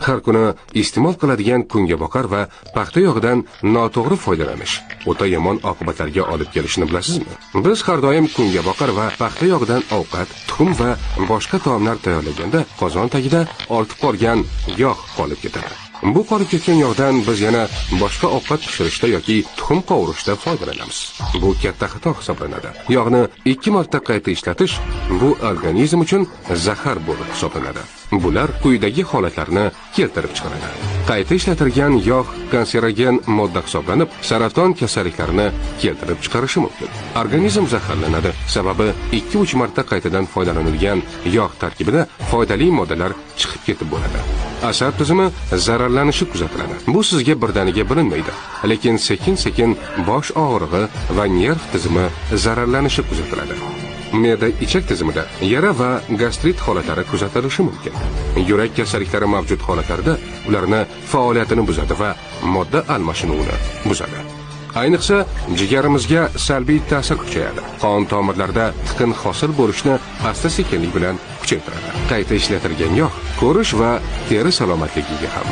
Har kuni iste'mol qiladigan kungaboqar va paxta yog'idan noto'g'ri foydalanish o'ta yomon oqibatlarga olib kelishini bilasizmi? Biz har doim kungaboqar va paxta yog'idan ovqat, tuxum va boshqa taomlar tayyorlaganda qozon tagida ortib qolgan yog' qolib ketadi. Bu qolib ketgan yog'dan biz yana boshqa ovqat pishirishda yoki tuxum qovurishda foydalanamiz. Bu katta xato hisoblanadi. Yog'ni 2 marta qayta ishlatish bu organizm uchun zahar bo'lib hisoblanadi. Bular quyidagi holatlarni keltirib chiqaradi. Qayta ishlatilgan yog' kanserogen modda hisoblanib, saraton kasalliklarini keltirib chiqarishi mumkin. Organizm zaharlanadi. Sababi 2-3 marta qaytadan foydalanilgan yog' tarkibida foydali moddalar chiqib ketib bo'ladi. Asab tizimi zararlanishi kuzatiladi. Bu sizga birdaniga bilinmaydi, lekin sekin-sekin bosh og'rig'i va nerv tizimi zararlanishi kuzatiladi. Me'da ichak tizimida yara va gastrit holatlari kuzatilishi mumkin. Yurak kasalliklari mavjud holatlarda ularni faoliyatini buzadi va modda almashinuvini buzadi. Ayniqsa, jigarimizga salbiy ta'sir kuchayadi. Qon tomirlarida tiqin hosil bo'lishni asta-sekinlik bilan kuchaytiradi. Qayta ishlatilgan yog' ko'rish va teri salomatligiga ham